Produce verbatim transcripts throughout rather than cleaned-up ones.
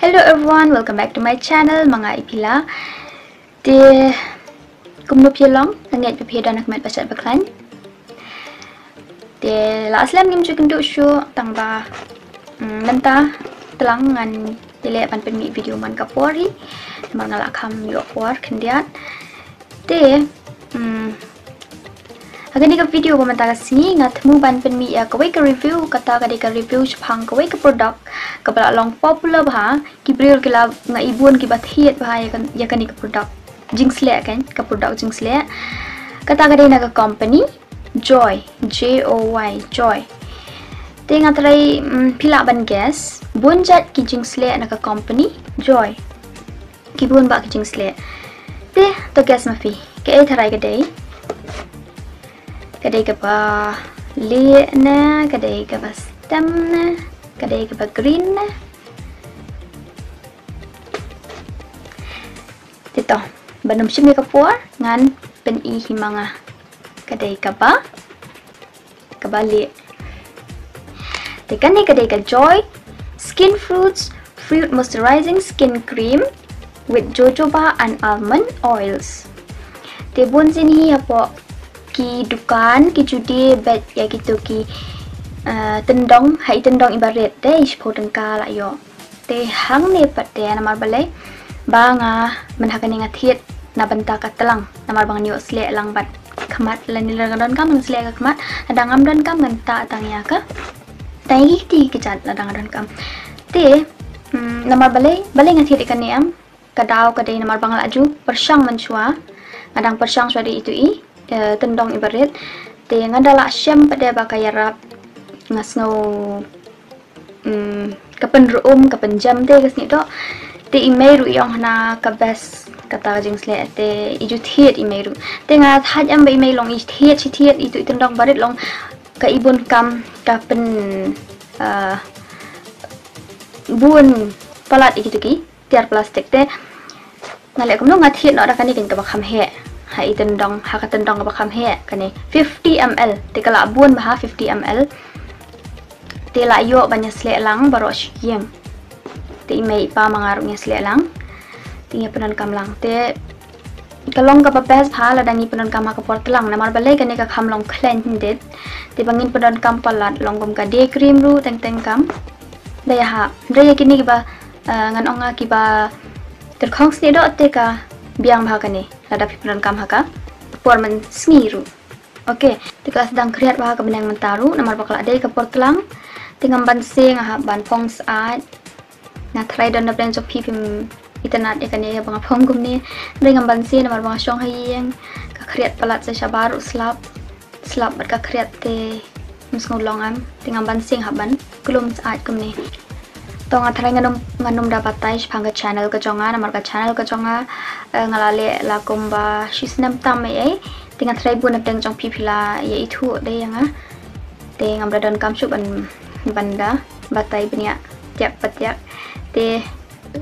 Hello everyone, welcome back to my channel, ma nga i Pila. Te kumno phi long, nga ngeit ba phi don ha ka met ba shet ba khlaiñ. Te la slem ngim ju kynduh shuh, tang ba, mm, mynta tlang ngan ïaleh ban pynmih video man ka por hi. Namar nga la kham ïoh por khyndiat. Te, mm, ha kane ka video ba mynta ka sngi nga thmu ban pynmih ïa kawei ka review, kata ka dei ka review shaphang kawei ka product kaba la long popular bha, ki briew ki la, nga i bun kiba thied bha ïa kan, ïa kane ka product jingsleh, kan, ka product jingsleh. Kata ka dei na ka company Joy, J O Y, Joy. Te nga trai, mm, phi lah ban guess bun jait ki jingsleh na ka company Joy. Ki bun bha ki jingsleh. Te to guess ma phi, kaei tharai ka dei? Ka dei kaba lieh ne, ka dei kaba stem ne, ka dei kaba green ne? Te to, ban ym shim ïa ka por, ngan pyni hi ma nga. Ka dei kaba, kaba lieh. Te kane ka dei ka Joy Skin Fruits Fruit Moisturizing Skin Cream with jojoba and almond oils. Te bun sien hi hapoh ki dukan ki ju die beit ïa kito ki, eh, tyndong, ha i tyndong iba rit te i shiphew tyngka la ïoh. Te hangne pat te namar balei ba nga mynta kane nga thied na bynta ka tlang, namar ba ngan ïoh sleh lang bad khmat, lane lada nga donkam ngan sleh ka khmat, lada ngam donkam ngan tah tang ïa ka, tang ïa kiti ki jait lada nga donkam. Te, mm, namar balei, balei nga thied ïa kane em? Ka daw ka dei namar ba nga la ju pyrshang mynshuwa, nga dang pyrshang shuwa da itu i, eh, tyndong iba rit. Te nga da la shem pat de ba ka ïarap, nga sngew, mm, ka pynrung, ka pynjem te ka snieh doh. Te i mei ruh i ong hana ka best kata ka jingsleh, te i ju thied i mei ruh. Te nga thait em ba i mei long i thied shi thied itu i tyndong ba rit long ka i bun kam ka pyn, eh, bun palat i kito ki tiar plastik te. Nga leh kumno, nga thied noh da kane keiñ kaba kham heh. Ha i tyndong, ha ka tyndong kaba kham heh, kane fifty M L. Te ka la bun bha, fifty M L. Te la ïoh ban ïa sleh lang baroh shi ïing. Te i mei i pa ma nga ruh ngi sleh lang. Te ngi pyndonkam lang. Te ka long kaba best bha lada ngi pyndonkam ha ka por tlang. Namar balei, kane ka kham long khlaiñ hynrei. Te ba ngin pyndonkam palat long kum ka day cream ruh teng teng kam da ïahap. Hynrei ïa kine kiba, eh, ngan ong nga kiba tyrkhong snieh doh te ka biang bha kane lada phi pyndonkam ha ka por mynsngi ruh. Ok, te ka la sdang khriat bha ka bneng mynta ruh namar ba ka la dei ka por tlang. Te ngam banse nga hap ban phong syaid. Nga tharai don na pdeng jong phi phim itynnad ïa kane ba nga phong kumne. Hynrei ngam banse namar ba nga shong ha ïing. Ka khriat palat sa shabar ruh slap. Slap bad ka khriat te ym sngew long em. Te ngam banse nga hap ban klum syaid kumne. To nga tharai ngan ym, ngan ym da batai shaphang ka channel ka jong nga, namar ka channel ka jong nga, eh, nga la leh la kumba shi snem tam ei ei. Te nga tharai bun na pdeng jong phi phi la ïa ithuh de ïa nga. Te ngam da donkam shuh ban, ban da batai bniah tiak patiak. Te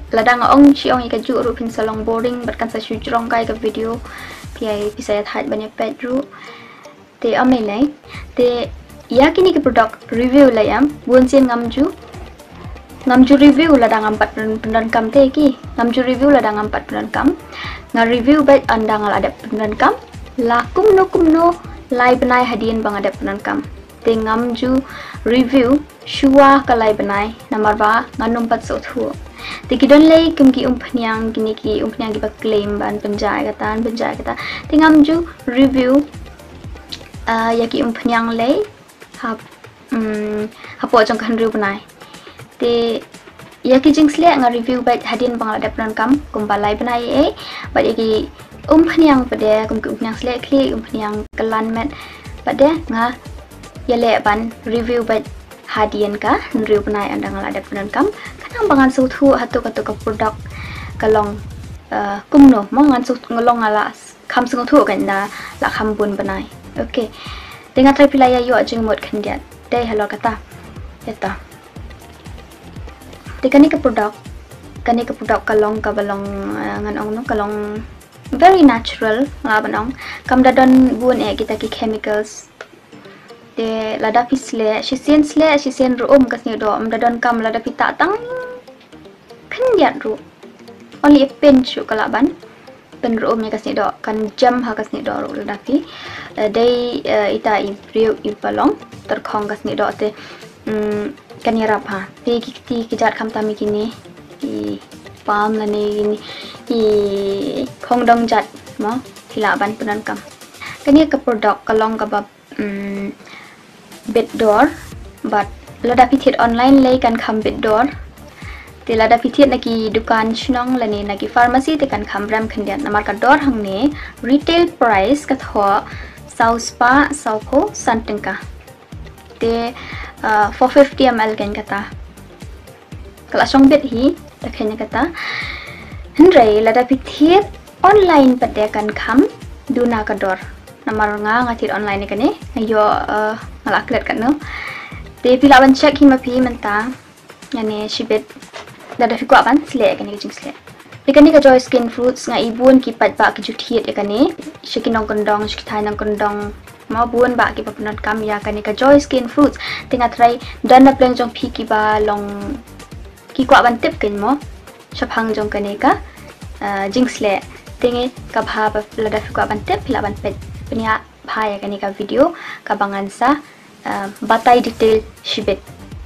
lada nga ong shi ong ïa kajuh ruh phin sa long boring bad kan sa shu jrong kai ka video. Phi ai, phi sa ïa thait ban ïa peit ruh. Te ym ei lei. Te ïa kine ki product review lei em, bun sien ngam ju, ngam ju review lada ngam pat pyn-, pyndonkam te ki. Ngam ju review lada ngam pat pyndonkam. Nga review beit ynda nga la dep pyndonkam. La kumno kumno lai bnai hadien ba nga dep pyndonkam. Te ngam ju review shuwa ka lai bnai namar ba ngan ym pat sngewthuh. Te ki don lei kum ki umphniang, kine ki umphniang kiba claim ban pynjah ïa kata, ban pynjah ïa kata. Te ngam ju review, ah, ïa ki umphniang lei hap, mm, hapoh jong ka hynriew bnai. Te ïa ki jingsleh nga review beit hadien ba nga la dep pyndonkam kumba lai bnai ei ei. Bad ïa ki umphniang pat de, kum ki umphniang sleh khlieh, umphniang kyllan met pat de, nga ïaleh ban review beit hadien ka hynriew bnai ynda nga la dep pyndonkam. Khnang ba ngan sngewthuh hato kato ka product ka long, eh, kumno, mo, ngan sngewthuh, nga long nga la kham sngewthuh kan da la kham bun bnai. Ok. Te nga tharai phi la ïa ïoh jingmut khyndiat. Te halor kata. Ïa ta. Te kane ka product, kane ka product ka long kaba long, eh, ngan ong no, ka long very natural, nga lah ban ong. Kam da don bun eh kita ki chemicals. Te lada phi sleh, shisien sleh, shisien ruh um ka snieh doh, ym da donkam lada phi tah tang Khyndiat ruh, only a pinch ruh ka lah ban pynrung ïa ka snieh doh, kan jem ha ka snieh doh ruh lada phi, eh, dei, eh, ita i briew iba long tyrkhong ka snieh doh te, mm, kan ïarap ha. Te ki kti ki jat khamtam ïa kine i palm lane kine i khongdong jat mo, phi lah ban pyndonkam. Kane ka product ka long kaba, mm, bit dor, bad lada phi thied online lei kan kham bit dor. Te lada phi thied na ki dukan shnong lane na ki pharmacy te kan kham rem khyndiat, namar ka dor hangne, retail price ka thoh saw spah sawphew san tyngka. Te, uh, four fifty M L kan kata. Ka la shong bit hi, da kane kata. Hynrei lada phi thied online pat de kan kham duna ka dor. Namar nga nga thied online ïa kane, nga ïoh, eh, nga la klet katno. Te phi lah ban check hi ma phi mynta. Nga ne shibit. Lada phi kwah ban sleh ïa kane ka jingsleh. Ïa kane ka Joy Skin Fruits nga i bun ki paidbah ki ju thied ïa kane. Sha ki nongkyndong, sha ki thaiñ nongkyndong. Mo bun bah kiba pyndonkam ïa kane ka Joy Skin Fruits. Te nga tharai don na pdeng jong phi kiba long ki kwah ban tip kein mo shaphang jong kane ka, ah, jingsleh. Te ngi ka bha ba lada phi kwah ban tip phi lah ban peit pynïaid bha ïa kane ka video kaba ngan sa, ah, batai detail shibit.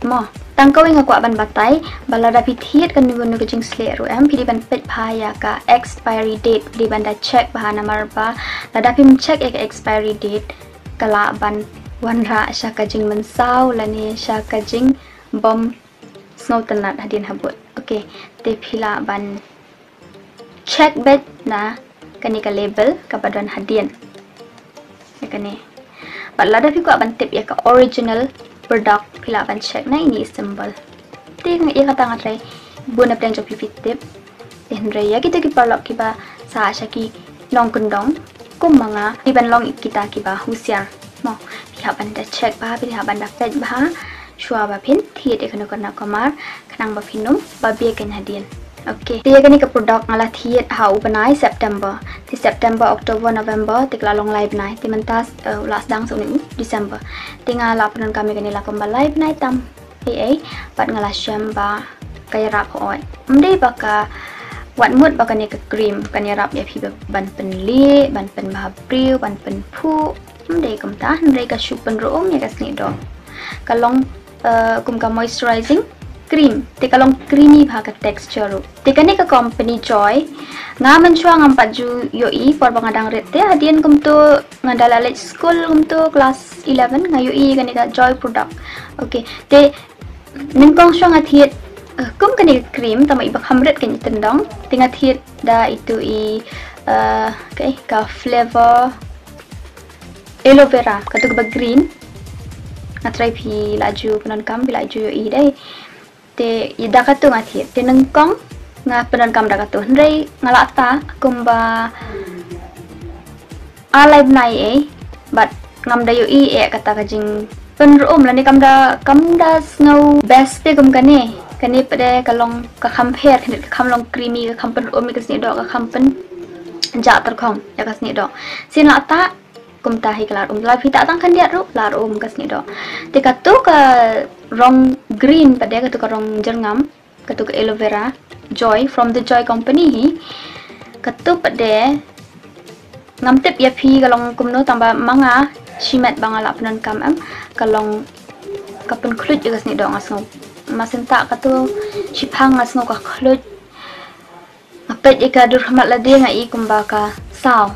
Mo, tang kawei nga kwah ban batai ba lada phi thied kano kano ka jingsleh ruh em, phi dei ban peit bha ïa ka expiry date, phi dei ban da check bha namar ba lada phim check ïa ka expiry date ka lah ban wanrah sha ka jingmynsaw lane sha ka jingbym sngewtynnat hadien habud. Okay, te phi lah ban check beit na kane ka label kaba don hadien. Ïa kane. Bad lada phi kwah ban tip ïa ka original product phi lah ban check na ine i symbol. Te ïa kata nga tharai bun na pdeng jong phi phi tip. Te hynrei ïa kita ki paralok kiba sah sha ki nongkyndong kum ma nga, phi ban long kita kiba husiar. Mo, phi hap ban da check bha, phi hap ban da peit bha shuwa ba phin thied ïa kano kano ka mar, khnang ba phin ym ba bieit kein hadien. Okay. Te ïa kane ka product nga la thied ha u bnai September. Te September, October, November, te ka la long lai bnai. Te mynta, eh, u la sdang sa une u December. Te nga la pyndonkam ïa kane la kumba lai bnai tam. Ei ei, bad nga la shem ba ka ïarap hooid. Ym dei ba ka wad mut ba kane ka cream kan ïarap ïa phi ba ban pynlieh, ban pynbha briew, ban pynphuh. Ym dei kumta, hynrei ka shu pynrung ïa ka snieh doh. Ka long, eh, kum ka moisturizing cream. Te ka long creamy bha ka texture ruh. Te kane ka company Joy, nga mynshuwa ngam pat ju ïohi por ba nga dang rit te, hadien kumto nga da la leit skul kumto class eleven nga ïohi kane ka Joy product. Okay, te nyngkong shuwa nga thied, eh, kum kane ka cream tang ba i ba kham rit kein i tyndong. Te nga thied da itu i, eh, okay, ka flavor aloe vera, katu kaba green. Nga tharai phi la ju pyndonkam, phi la ju ïohi dei. Te i da katu nga thied. Te nyngkong nga pyndonkam da katu. Hynrei nga la ta kumba ar lai bnai ei, bad ngam da ïohi eh kata ka jingpynrung lane kam da, kam da sngew best te kum kane. Kane pat de ka long ka kham pher, kane ka kham long creamy, ka kham pynrung ïa ka snieh doh, ka kham pynjah tyrkhong ïa ka snieh doh. Sien la ta kumta hi ka la rung. Lada phi ta tang khyndiat ruh la rung ka snieh doh. Te katu ka rong green pat de, katu ka rong jyrngam, katu ka aloe vera, Joy, from the Joy company hi. Katu pat de ngam tip ïa phi ka long kumno, tang ba ma nga shimet ba nga la pyndonkam em, ka long ka pynkhluit ïa ka snieh doh, nga sngew. Ma senta katu shiphang nga sngew ka khluit. Nga peit ïa ka dur khmat lade nga i kumba ka saw.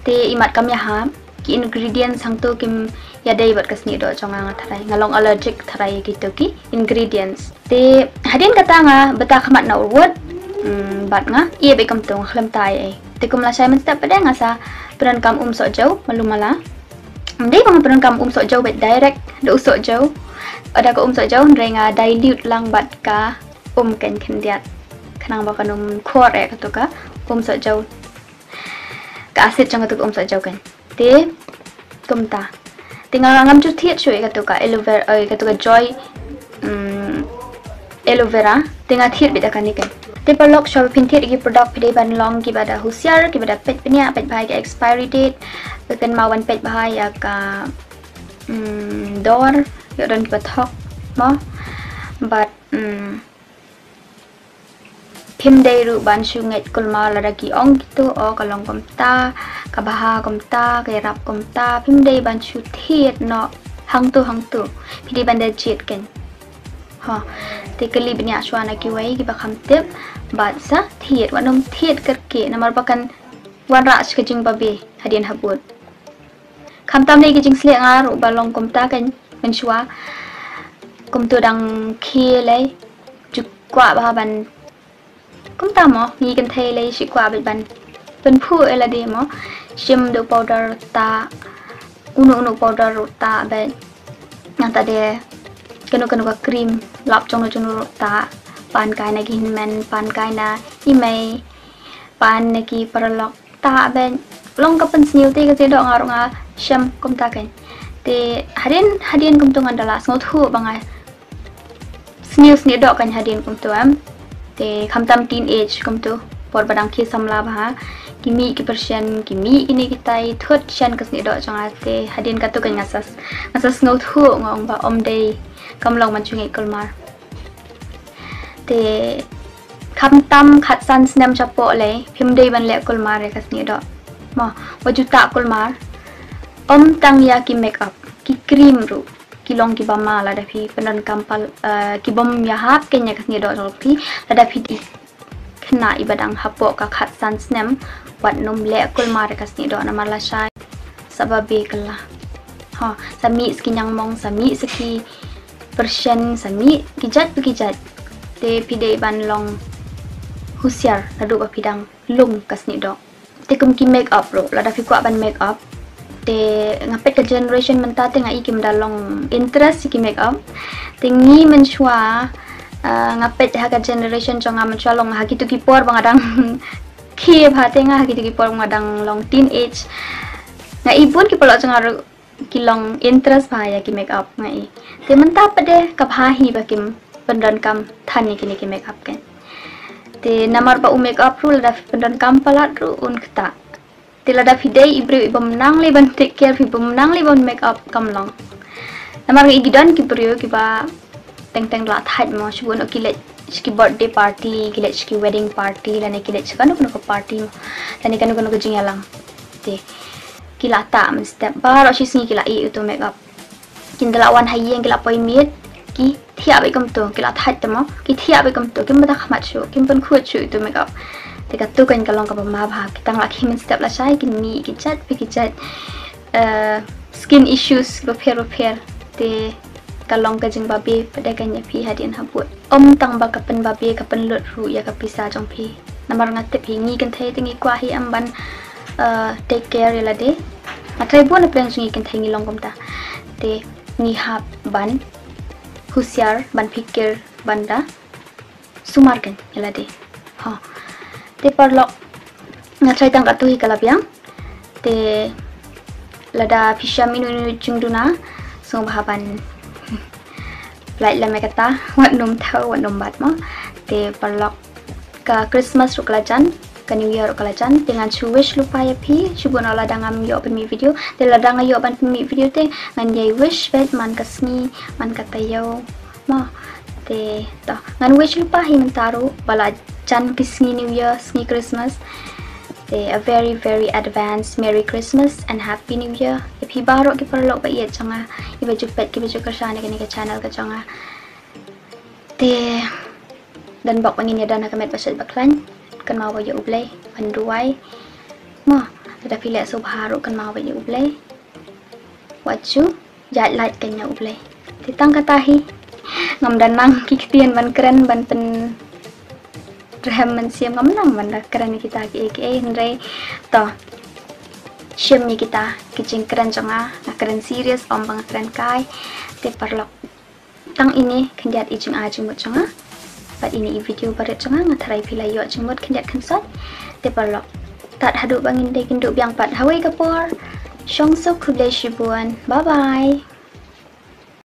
Te imat kam ïahap, ki ingredients hangto kim ïadei bad ka snieh doh jong nga, nga tharai. Nga long allergic tharai ïa kito ki ingredients. Te hadien kata nga bata khmat na u wut, mm, bad nga ïeh beit kumto, nga khlem tai ei. Te kum lashai mynstep pat de nga sa pyndonkam um sohjew malu mala. Ym dei ba nga pyndonkam um sohjew beit direct da u sohjew. Lada ka um sohjew hynrei nga dilute lang bad ka um kein khyndiat. Khnang ba kan ym khor eh katu ka um sohjew. Ka acid jong katu ka um sohjew kein. Te kumta. Te nga ngam ju thied shuh ïa katu ka aloe vera, eh, katu ka Joy, mm, aloe vera. Te nga thied beit da kane kein. Te paralok, shuwa ba phin thied ïa ki product phi dei ban long kiba da husiar, kiba da peit bniah, peit bha ïa ka expiry date. Kynmaw ban peit bha ïa ka, mm, dor, ïoh don kiba thok mo. Bad, mm, Phim dei ruh ban shu ngeit kulmar lada ki ong kito, o ka long kumta, ka bha kumta, ka ïarap kumta, phim dei ban shu thied noh hangto hangto. Phi dei ban da jied kein. Ha, te kylli bniah shuwa na kiwei kiba kham tip, bad sa thied, wat nym thied kyrkieh, namar ba kan wanrah sha ka jingbabe hadien habud. Khamtam lei ki jingsliang ruh ba long kumta kein mynshuwa. Kumto dang khie lei, ju kwah bha ban kumta mo, ngi kynthei lei shi kwah beit ban pynphuh ïa lade mo. Shim da u powder tah, uno uno powder ruh tah beit. Nangta de kano kano ka cream lap jong no jong no ruh tah. Pan kai na ki hynmen, pan kai na i mei, pan na ki paralok, tah beit. Long ka pynsniew te ka sniew doh, nga ruh nga shem kumta kein. Te hadien hadien kumto ngan da la sngewthuh ba nga sniew sniew doh kein hadien kumto em. Te khamtam teenage kumto, por ba dang khie samla bha, ki mih ki pyrshah, ki mih kine kitai, thut shen ka sniew doh jong nga. Te hadien kato kein nga sa, nga sa sngewthuh, nga ong ba ym dei, kam long ban shu ngeit kulmar. Te khamtam khatsan snem shapoh lei phim dei ban leh kulmar ïa ka sniew doh mo, wat ju tah kulmar. Ym tang ïa ki make up, ki cream ruh ki long kiba ma lada phi pyndonkam pal, eh, ki bym ïahap kein ïa ka sniew doh jong phi. Lada phi dei khynnah iba dang hapoh ka khatsan snem, wat nym leh kulmar ïa ka sniew doh namar lashai sa babe kylla. Ha, sa mih sa ki ñiangmong, sa mih sa ki pyrshah, sa mih ki jait pa ki jait. Te phi dei ban long husiar naduh ba phi dang lung ka sniew doh. Te kum ki make up ruh, lada phi kwah ban make up, te nga peit ka generation mynta te nga i kim da long interest ki make up. Te ngi mynshuwa, ah, nga peit ha ka generation jong nga mynshuwa long ha kito ki por ba nga dang khie bha, te nga ha kito ki por ba nga dang long teenage, nga i bun ki paralok jong nga ruh ki long interest bha ïa ki make up, nga i. Te mynta pat de ka bha hi ba kim pyndonkam than ïa kine ki make up kein. Te namar ba u make up ruh lada phi pyndonkam palat ruh un ktah. Te lada phi dei i briew i bym nang lei ban take care, phi bym nang lei ban make up, kam long. Namar nga i ki don ki briew kiba teng teng la thait mo, shibun o ki leit sha ki birthday party, ki leit sha ki wedding party, lane ki leit sha kano kano ka party mo, lane kano kano ka jingïalang. Te ki la tah mynstep, baroh shi sngi ki la ïeh uto make up. Kin da la wan ha ïing ki la poi miet, ki thiah beit kumto, ki la thait te mo, ki thiah beit kumto, kim bata khmat shuh, kim pynkhuid shuh uto make up. Te kato kein ka long kaba ma bha, ki tang la khie mynstep lashai kin mih ki jait pa ki jait, eh, skin issues bapher bapher. Te ka long ka jingbabe pat de kein ïa phi hadien habud. Ym tang ba ka pynbabe, ka pynlut ruh ïa ka pisa jong phi. Namar nga tip hi, ngi kynthei te ngi kwah hi em ban, eh, take care ïa lade. Nga trai bun na pdeng jong ngi kynthei ngi long kumta. Te ngi hap ban husiar, ban pyrkhat, ban da sumar kein ïa lade. Ha. Te paralok, nga trai tang katto hi ka la biang. Te lada phi shem ino ino jingduna, sngewbha ban lait lem ïa kata, wat nym thaw, wat nym bat mo. Te paralok, ka Christmas ruh ka la jan, ka New Year ruh ka la jan, te ngan shu wish lypa ïa phi, shibun o lada ngam ïoh pynmih video, te lada nga ïoh ban pynmih video te ngan ïai wish beit man ka sngi, man ka taïew mo. Te to, ngan wish lypa hi mynta ruh ba la jan ki sngi New Year, sngi Christmas. Te a very very advance Merry Christmas and Happy New Year ïa phi baroh ki paralok ba ïeit jong nga, iba ju peit, kiba ju kyrshan ïa kane ka channel ka jong nga. Te don bok ba ngin ïadon ha ka met ba shait ba khlaiñ, kynmaw beit ïa U Blei ban duwai mo. Lada phi leh sngewbha ruh kynmaw beit ïa U Blei. Wat ju ïaid lait kein ïa U Blei. Te tang kata hi. Ngam da nang ki ktien ban kren, ban pynrhem mynsiem, ngam nang ban da kren kita kiei kiei, hynrei to, shim ïa kita ki jingkren jong nga, nga kren serious, ym ba nga kren kai. Te paralok, tang ine khyndiat i jingai jingmut jong nga bad ine i video barit jong nga, nga tharai phi la ïoh jingmut khyndiat khynsoit. Te paralok, tad haduh ba ngin da kynduh biang pat ha kawei ka por, shong suk, khublei shibun, bye bye.